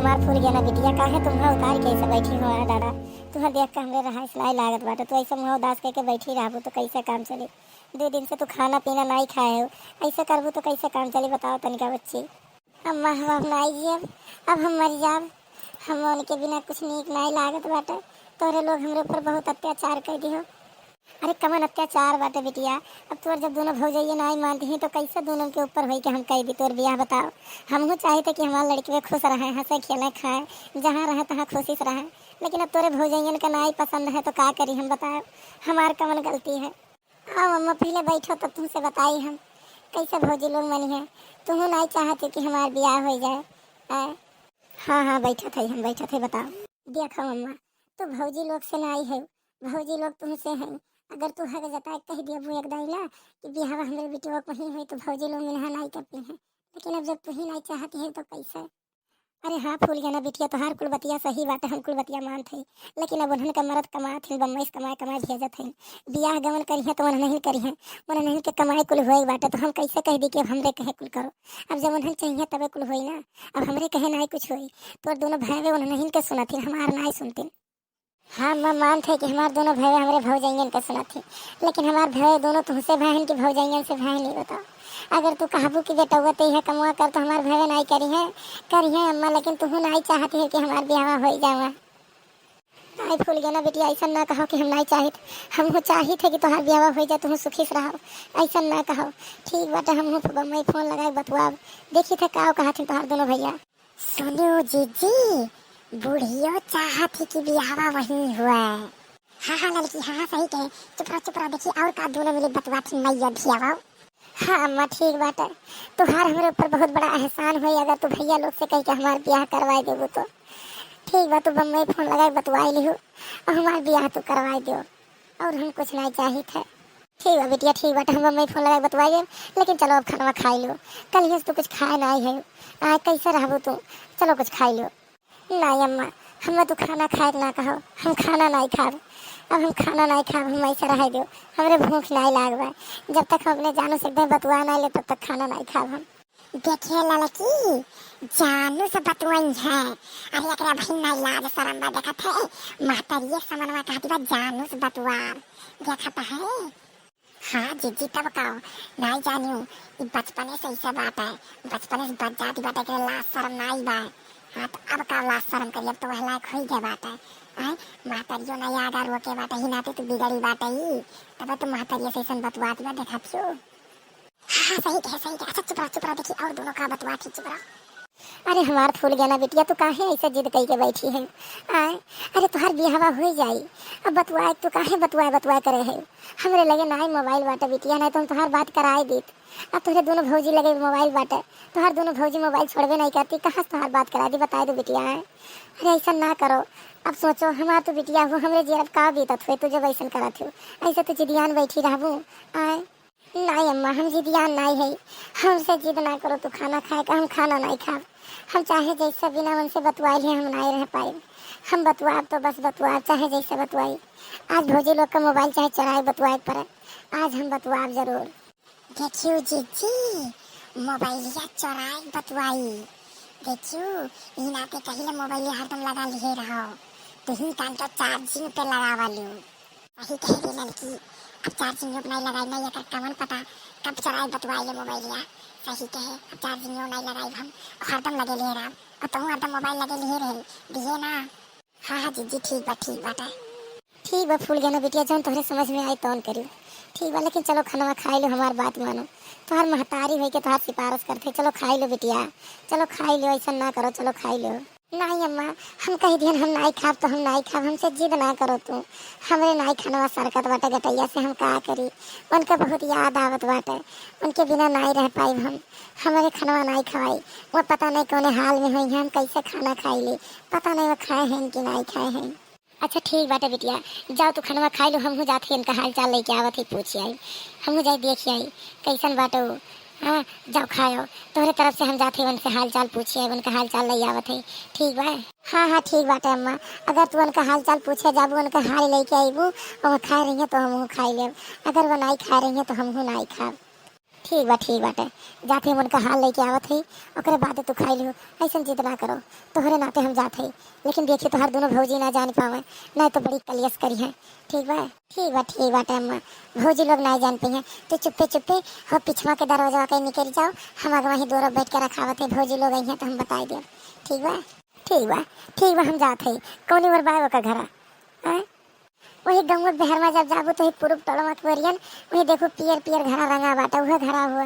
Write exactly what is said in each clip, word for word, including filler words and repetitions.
हमार फूल गया ना बिटिया, काहे तुम वहाँ उतार के ऐसे बैठी हो? आ दादा, तुम्हें देख के हमरे रहाइस नाई लागत बाटे। तू ऐसे मुँह उदास करके बैठी रहबू तो कैसे काम चली? दो दिन से तू खाना पीना नाई खाए हो, ऐसे करबू तो कैसे काम चली, बताओ तनिका बच्ची। अम्मा, हम अब नाई जियब, अब हम मर जाब। हम उनके बिना कुछ नीक नाई लागत बाटे। तोहरे लोग हमरे ऊपर बहुत अत्याचार कर दिहो। अरे कमन अत्याचार बाटे बिटिया, अब तोर जब दोनों भौजइये नाई मानती हैं तो कैसे दोनों के ऊपर होई के हम कह दी तोर बियाह, बताओ। हमहू चाहित है कि हमार लड़की खुश रहे, हंसे खेले खाए, जहाँ रहे तहाँ खुशी से रहे, लेकिन अब तोरे भौजइयन का नाई पसंद है तो का करी हम, बताओ। हमार कमन गलती है? आओ अम्मा, पहले बैठो तब तुमसे बताई हम। कैसे भौजी लोग मनी है? तुहू नाई चाहत हो कि हमार बियाह हो जाए? आए? हाँ हाँ, बैठत है हम, बैठत है, बताओ। देखो अम्मा, तू भौजी लोग से नाई है, भौजी लोग तुमसे हैं। अगर तू हक जताए कह दिया बुआ एक दाई ना कि बियाह हमरे बिटिया के वहीं होई तो भौजी लोग मिनहा नाई करती हैं, लेकिन अब जब तू ही नाई चाहती है तो कैसे? अरे हाँ फूल गया ना बिटिया, तोहार कुल बतिया सही बाटे, हम कुल बतिया मानत हई, लेकिन अब उन्हन का मरद कमात हैं, बम्बई से कमाए कमाए भेजत हैं। बियाह गवन करिहे तो उन्हन नहीं करिहे, उन्हन नहीं के कमाई कुल होए बाटे, तो हम कैसे कह दी कि अब हमरे कहे कुल करो? अब जब उन्हन चाहिए तबे कुल होई ना, अब हमरे कहे नाई कुछ होई। तोर दोनों भाई उन्हन नहीं के सुनत हैं, हमार नाई सुनते। हाँ, मैं मानत है कि हमार दोनों भवे हमरे भौजाइयन के सुनत ही, लेकिन हमार भवे दोनों तुहसे भाइन कि भौजाइयन से भाइन ही बताओ। अगर तू कहबू कि बेटौआ ते इहे कमवा कर तो हमार भवे नाई करिहे, करिहे अम्मा, लेकिन तुहू नाई चाहत है कि हमार बियाहवा होई जावा। नाई फूल गया ना बिटिया, ऐसा ना कहो कि हम नाई चाहित, हमहू चाहित है कि तोहार बियाहवा होई जा, तुहू सुखी से रहो, ऐसा ना कहो। ठीक बाटे, हमहू बम्बई फोन लगाए बतुआब, देखी थे का कहत हैं तोहार दोनों भैया। सुनियो जीजी, बुढ़ियो चाहत ही कि बियाहवा वहीं हुआ। हाँ हाँ लड़की, हाँ हाँ सही कहे। चुप रहो चुप रहो, देखी और का दोनों मिली बतुआत ही मैया धियावा। हाँ अम्मा ठीक बाटे, तुहार हमरे ऊपर बहुत बड़ा एहसान होई अगर तू भैया लोग से कह के हमार बियाह करवाए देबू तो। ठीक बा, तू बम्बई फोन लगाए बतुआई लिहू और हमार बियाह तू करवाए दियो। और हम कुछ नाई चाहित है। ठीक बा बिटिया, ठीक बाटे, हम बम्बई फोन लगाए बतुआई देब, लेकिन चलो अब खाना खाई लो। कल से तू कुछ खाए नाई है, आ कैसे रहबू तू? चलो कुछ खाई लो। नाई अम्मा, हम तू खाना खाए ना कहो, हम खाना नाई खाब। अब हम खाना नाई खाब, हम ऐसे रह दो, हमरे भूख नाई लाग बा। जब तक हम अपने जानू से एकदम बतुआ नाई ले तब तक खाना नाई खाब हम। देखिए ललकी, जानू से बतुआई है। अरे एकरा भाई ना लाज शरम बा, देखत है महतरिये समनवा कहती बा जानू से बतुआब, देखत है। हाँ जीजी, तब का, नाई जानियो, ई बचपने से ऐसे बात है, बचपने से बच जाती बाटे, एकरे लाज शरम नाई बा। हाँ, तो अब का लाज शरम करी, अब तो वह लायक होई गए बाटे। आय, महतरियो नाई आगा रोके बाटे, ही नाते तू बिगड़ी बाटे ही, तब तो महतरिये से ऐसन बतुआती बा, देखत हो। हाँ, हाँ, सही कहे, सही कहे। अच्छा, चुप रहो, चुप रहो, देखी और दोनों का बतुआ थी, चुप रहो। अरे हमार फूल गया ना बिटिया, तू काहे ऐसे जिद कई के बैठी है? आय, अरे तुहार बियाहवा हो जाई, अब बतुआ, तू काहे बतुआ बतुआ करे है? हमरे लगे नाई मोबाइल बाटे बिटिया, नाई तो हम तुहार बात कराए दीत। अब तुहरे दोनों भौजी लगे मोबाइल बाटे, तुहार दोनों भौजी मोबाइल छोड़बे नहीं करती, कहाँ से तुहार बात करा दी, बताए दो बिटिया, आय? अरे ऐसा ना करो, अब सोचो हमार तू बिटिया हो, हमरे जियर अब का बीतत हुए तू जब ऐसन करत हो, ऐसे तू जिदियान बैठी रहबू, आय? नाई अम्मा, हम जिदियान नाई है, हमसे जिद ना करो तू खाना खाए का, हम खाना नाई खाब। हम चाहे जैसे बिना उनसे बतुआइल है, हम नाई रह पाए। हम बतुआब तो बस बतुआब, चाहे जैसे बतुआई। आज भौजी लोग का मोबाइल चाहे चोराए बतुआए के पड़े, आज हम बतुआब जरूर। देखियो जीजी, मोबाइलिया चोराए बतुआई। देखियो, ई नाते कहिले मोबाइलिया हरदम लगा लिए रहो, तुही कान का चार्जिंग पे लगावा लियो। सही कहे रे लड़की, अब चार्जिंग अब नाई लगाई, नाई एकर कवन पता कब चोराई बतुआई ले मोबाइलिया। सही कहे, अब चार्जिंग नाई लगाई हम, हरदम लगे लिए राम, और तू हरदम मोबाइल लगे लिए रहे, दिए ना। हाँ हाँ जीजी, ठीक बा, ठीक बाटे। ठीक बा फूल गया ना बिटिया, जौन तोहरे समझ में आई तौन करी। ठीक बा, लेकिन चलो खाना खाई लो, हमार बात मानो। तोहार महतारी होई के तोहार सिफारिश करते, चलो खाई लो बिटिया, चलो खाई लो, ऐसा ना करो, चलो खाई लो। नाई अम्मा, हम कह दिहन हम नाई खाब तो हम नाई खाब, हमसे जिद ना करो तू। हमरे नाई खनवा सरकत बाटे गटैया से, हम का करी? उनके बहुत याद आवत बाटे, उनके बिना नाई रह पाइब हम। हमरे खनवा नाई खवाई, वो पता नहीं कौने हाल में होई हैं, हम कैसे खाना खाई ले, पता नहीं वो खाए हैं कि नाई खाए हैं। अच्छा ठीक बाटे बिटिया, जाओ तू खनवा खाई लो, हमहू जात ही इनका हाल चाल लेके आवत ही पूछ आई, हमहू जाई देख आई कैसन बाटे वो। हाँ, जाओ खाओ, तोहरे तरफ से हम जात ही उनसे हाल चाल पूछ आई, उनका हाल चाल ले आवत ही। ठीक बा? हाँ हाँ ठीक बाटे अम्मा, अगर तू उनका हाल चाल पूछे जाबू, उनका हाल लेके आईबू, और वो खाए रही है तो हमहू खाई लेब, अगर वो नाई खाए रही है तो हमहू नाई खाब। ठीक बा, ठीक बाटे, जात ही उनका हाल लेके आवत ही, ओकरे बाद तू खाई लियो। ऐसन जिद ना करो, तोहरे नाते हम जात ही, लेकिन देखियो तोहार दोनों भौजी ना जान पावे, नहीं तो बड़ी कलियस करी है। ठीक बा, ठीक बा, ठीक बाटे अम्मा, भौजी लोग ना जान पइहे, तू चुप्पे चुप्पे हो पिछवा के दरवाजा के निकल जाओ, हम अगवा ही दोनों बैठ के रखावत है, भौजी लोग आई हैं तो हम बताई देब। ठीक बा, ठीक बा, ठीक बा, हम जात है। कौनी ओर बा ओकर घरा? हैं? वही गंगोत बहरवा जब जाबू तो वही पूरब टोलवा के ओरियन, वही देखू पियर पियर घरा रंगा बाटा, उहे घरा हुआ।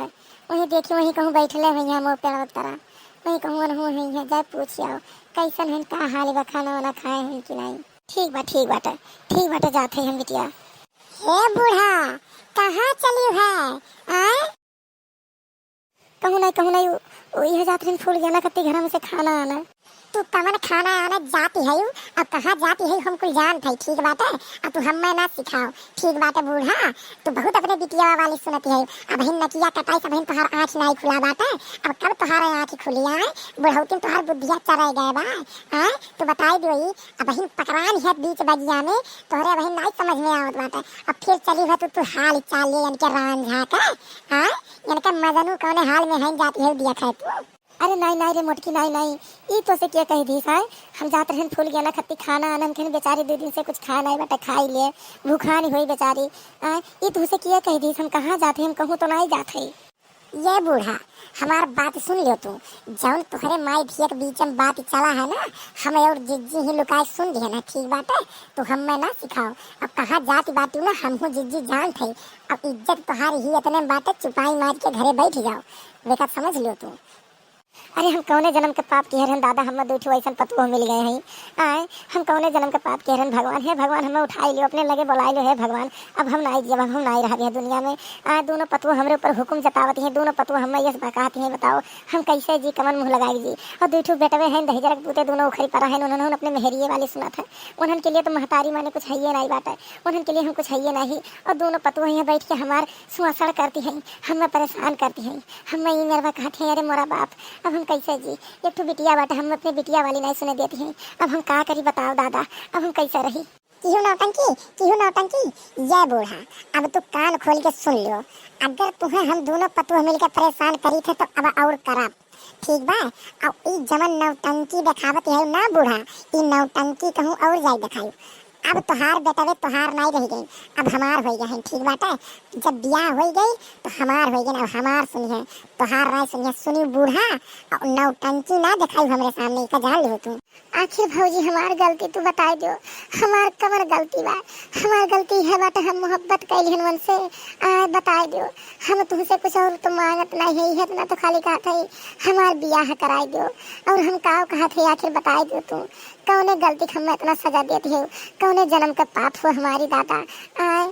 वही देखी वही कहूँ बैठले हुई हैं मोह पेड़वा के तरह, वही कहूँ ओनहु हुई हैं, जाए पूछ आओ कैसन हन, का हाल बा, खाना वाना खाए हन कि नहीं। ठीक बा, ठीक बाटे, ठीक बाटे, जात है हम बिटिया। हे बूढ़ा, कहाँ चली है? आए? कहूँ नहीं, कहूँ नहीं, उ, उ इहे जात रही फूल गेना कत्ती घरा में से खाना आना। तू कवन खाना आना जाती है, अब कहाँ जाती है, हम कुल जानत है, ठीक बाटे। अब तू हमें ना सिखाओ, ठीक बाटे बूढ़ा, तू बहुत अपने बिटिया वाली सुनती है। अबहिन नकिया कटाई से अबहिन तोहार आँख नहीं खुला बाटे, अब कब तोहार आँख खुली आए, बुढ़ौती में तोहार बुद्धिया चरे गए बा। आए, तू बताई दियो, अबहिन पकड़ान है बीच बगिया में, तोहरे अबहिन नहीं समझ में आवत बाटे। अब फिर चली है तू, तू हाल चाल ले इनके रांझा के, आए, इनके मजनू कौने हाल में हैं जाती है, दिया खाए तू। अरे नाई, नाई रे मोटकी, नाई, नाई, ई तोसे के कह दीस है? हम जात रहन फूल गेना खत्ती खाना आना, हम कहन बेचारी दो दिन से कुछ खाए नाई बाटे, खाई ले, भूखानी होई बेचारी। आ, ई तोसे के कह दीस, हम कहाँ जात है, हम कहूँ तो नाई जात है। ये बूढ़ा, हमार बात सुन लियो तू, जौन तोहरे माई धिया के बीच में बात चला है ना, हम और जिज्जी ही लुकाए सुन लिया ना, ठीक बाटे, तू हमें ना सिखाओ। अब कहाँ जात बाटू ना, हमहू जिज्जी जानत है, अब इज्जत तोहार ही इतने में बाटे, चुपाई मार के घरे बैठ जाओ, बेकार समझ लियो तू। अरे हम कौने जन्म के पाप किहे रहन दादा, हमें दू ठो ऐसन पतोह मिल गए हैं। आए, हम कौने जन्म के पाप किहे रहन भगवान, हे भगवान हमें उठाई लियो, अपने लगे बुलाई लियो, हे भगवान, अब हम नाई जियब, अब हम नाई रहब यह दुनिया में। आए, दोनों पतोह हमरे ऊपर हुकुम जतावत हैं, दोनों पतोह हमें यस बकात हैं, बताओ हम कैसे जी, कमन मुँह लगाई जी। और दू ठो बेटवे हैं दहिजरक पूते, दोनों उखरी परा हैं, उन्होंने अपने मेहरिए वाली सुनत है, उन्हन के लिए तो महतारी माने कुछ हइये नाई बाटे, उन्हन के लिए हम कुछ हइये नाई। और दोनों पतोह यहाँ बैठ के हमार सुआसड़ करती हैं, हमें परेशान करती हैं। हम ई मेरवा कहत है, अरे मोरा बाप, अब हम कैसे जी? एक ठो बिटिया बाटे, हम अपने बिटिया वाली नहीं सुने देती हैं। अब हम का करी बताओ दादा, अब हम कैसे रही? किहू नौटंकी, किहू नौटंकी, ये बूढ़ा, अब तू कान खोल के सुन लियो। अगर तुम्हें हम दोनों पतोह मिलके परेशान करी थे तो अब और करब, ठीक बा? अब ई जवन नौटंकी देखावत है ना बूढ़ा, ई नौटंकी कहूँ और जाई देखाई। अब तोहार बेटवे तोहार नाई रह गई, अब हमार हो गए हैं, ठीक बाटे? जब बियाह हो गई तो हमार हो गए, अब हमार सुनिए, तोहार नाई सुनिए। सुनी बूढ़ा, अब नौटंकी ना देखाई हमरे सामने, का जान लियो तू। आखिर भौजी हमार गलती तू बताई दियो, हमार कवन गलती बा? हमार गलती है बाटे हम मोहब्बत कैलिहन उनसे, आए बताई दियो, हम तुमसे कुछ और तो मांगत नहीं है, इतना तो खाली कहत है हमार बियाह कराई दियो, और हम का कहत है आखिर बताई दियो तू। कौने गलती के हमें इतना सजा देती है? कौने जन्म का पाप हो हमारी दादा? आए,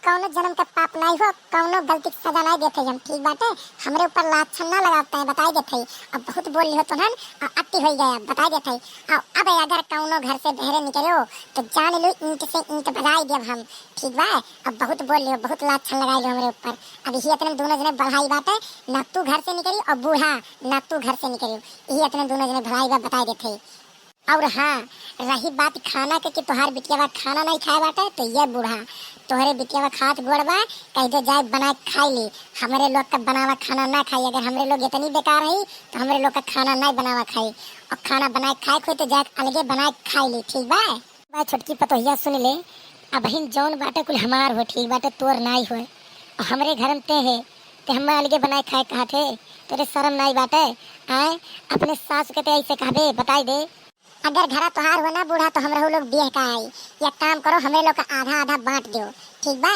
कौनो जन्म का पाप नहीं हो, कौनो गलती की सजा नहीं देते हम, ठीक बाटे? हमरे ऊपर लाछन ना लगावते हैं, बताई देते हैं। अब बहुत बोल लियो तुहन, आ, अति हो गया, बताई देते हैं। आ, अब अगर कौनो घर से बहरे निकलो तो जान लो ईंट से ईंट बजाई देब हम, ठीक बा? अब बहुत बोल लियो, बहुत लाछन लगाई लियो हमरे ऊपर। अब यही इतने दोनों जने बढ़ाई बाटे, ना तू घर से निकली और बूढ़ा ना तू घर से निकली, यही इतने दोनों जने भलाई बा, बताई देते हैं। और हाँ, रही बात खाना के कि तोहार बिटिया बा खाना नहीं खाए बाटे, तो ये बूढ़ा तोहरे बिटिया बा खात गोड़ बा, कह दे जाए बना के खाई ली। हमरे लोग का बनावा खाना ना खाई, अगर हमरे लोग इतनी बेकार है तो हमरे लोग का खाना नहीं बनावा खाई, और खाना बना के खाए खोई तो जाए अलगे बना के खाई ली, ठीक बा? बा छोटकी पतोहिया सुन ले, अबहिन जौन बाटे कुल हमार हो, ठीक बाटे, तोर नाई होए, और हमरे घर में ते है, ते हमें अलगे बनाए खाए कहत है, तोरे शर्म नाई बाटे? आए, अपने सास के ते ऐसे कहबे, बताई दे। अगर घरा तोहार हो ना बूढ़ा तो हम रहू लोग बियाह का आई। एक काम करो, हमरे लोग का आधा आधा बांट दियो, ठीक बा?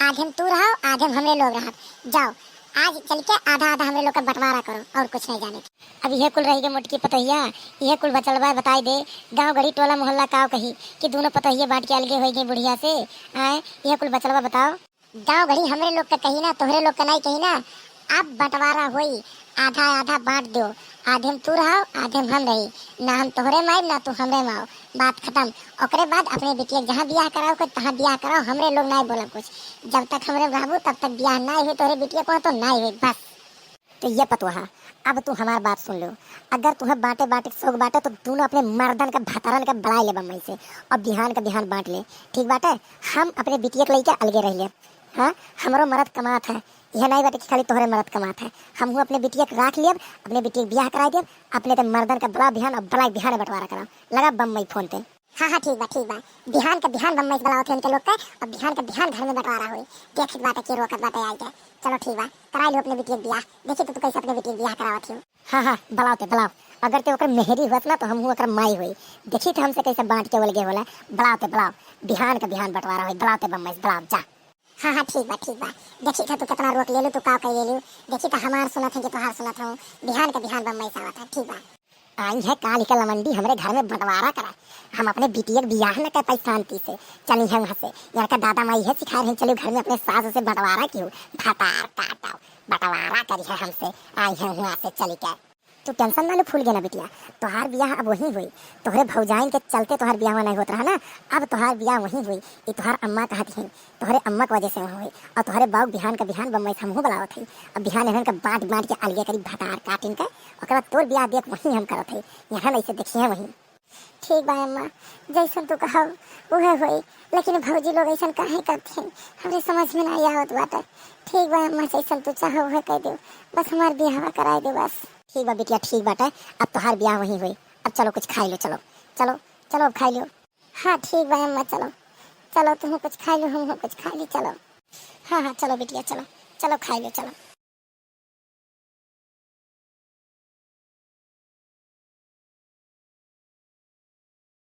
आधे में तू रहो, आधे में हमरे लोग रहब। जाओ, आज चल के आधा आधा हमरे लोग का बंटवारा करो, और कुछ नहीं जाने के। अब यह कुल रही के मोटकी पतोहिया, यह कुल बचल बा, बताई दे। गाँव गड़ी टोला मोहल्ला काव कही कि दोनों पतोहिया बांट के अलगे हो गई बुढ़िया से। आए, यह कुल बचल बा, बताओ। गाँव घड़ी हमरे लोग का कही ना, तोहरे लोग का नहीं कही ना। अब बंटवारा होई, आधा आधा बांट दो, आधे में तू रहो, आधे में हम रही, ना हम तोहरे माई ना तू हमरे माओ, बात खत्म। ओकरे बाद अपने बिटिया के जहाँ बियाह कराओ को तहाँ बियाह कराओ, हमरे लोग नहीं बोला कुछ। जब तक हमरे रहबू तब तक बियाह नहीं हुई, तोहरे बिटिया को तो नहीं हुई, बस। तो ये पतोहा, अब तू हमार बात सुन लो। अगर तुहे बांटे बांटे के शौक बाटे तो दोनों अपने मर्दन के भतारन के बड़ाई लेबा मई से, और बिहान के बिहान बांट ले, ठीक बाटे? हम अपने बिटिया के लइके अलगे रह ले। हाँ, हमरो मर्द कमात है, यह नाहीं बाटे कि खाली तोहरे मरद कमात है, हमहू अपने बिटिया के राख लियब, अपने बिटिया के बियाह कराई देब। अपने ते मर्दन का बलाव बिहान, अब बलाइ बिहान बंटवारा कराओ, लगा बम्बई फोन पे। हाँ हाँ, ठीक बा, ठीक बा। बिहान के बिहान बम्बई से बलावत है इनके लोग के, अब बिहान के बिहान घर में बंटवारा होई। देखत बाटे के रोकत बाटे आई के। चलो ठीक बा, कराई लो अपने बिटिया के बियाह। देखी तो तू कैसे अपने बिटिया के बियाह करावत हो। हाँ हाँ, बलाओ ते बलाओ। अगर ते ओकर मेहरी होत ना तो हमहू ओकर माई होई। देखी तो हमसे कैसे बांट के ओलगे होला। बलाओ ते बलाओ, बिहान के बिहान बंटवारा होई। बलाओ ते बम्बई से, बलाओ जा। हाँ हाँ, ठीक बा, ठीक बा। देखी तो तू कितना रोक लेलू, तू का कर लेलू। देखी तो हमार सुनत है कि तोहार सुनत हूँ। बिहान के बिहान बम्बई से आवत है, ठीक बा। आई है काल के लमंडी हमरे घर में बंटवारा करा। हम अपने बिटिया के बियाह न कर पाई शांति से। चली है वहाँ से। यहाँ का दादा माई है सिखाए रहे, चलो घर में अपने सास से बंटवारा की हो। भतार काटाओ, बंटवारा करी है हमसे। आई है वहाँ से चली के। तू टेंशन ना ले, फूल गेना बिटिया, तोहार बियाह अब वहीं होई। तोहरे भौजाइन के चलते तोहार बियाह नहीं होत रहा ना, अब तोहार बियाह वहीं होई। ई तोहार अम्मा कहत हिन, तोहरे अम्मा के वजह से वहाँ होई। और तोहरे बाऊ बिहान का बिहान बम्बई से हमहू बलावत हई। अब बिहान इन्हन का बांट बांट के अलगे करी भतार काटिन के, ओकर बाद तोर बियाह देख वहीं हम करत हई। यहाँ नहीं से देखिए वहीं। ठीक बा अम्मा, जैसन तू कहब उहे होई, लेकिन भौजी लोग ऐसन काहे करत हैं, हमरे समझ में नहीं आवत बाटे। ठीक बा अम्मा, जैसन तू चाहो उहे कह दो, बस हमार बियाहवा कराई दो बस। ठीक बा बिटिया, ठीक बाटे, अब तोहार बियाह वहीं होई। अब चलो कुछ खाई लो, चलो, चलो, चलो अब खाई लो। हाँ ठीक बा अम्मा, चलो, चलो तुम कुछ खाई लो, हम कुछ खाई ली, चलो। हाँ हाँ, चलो बिटिया, चलो, चलो खाई लो, चलो।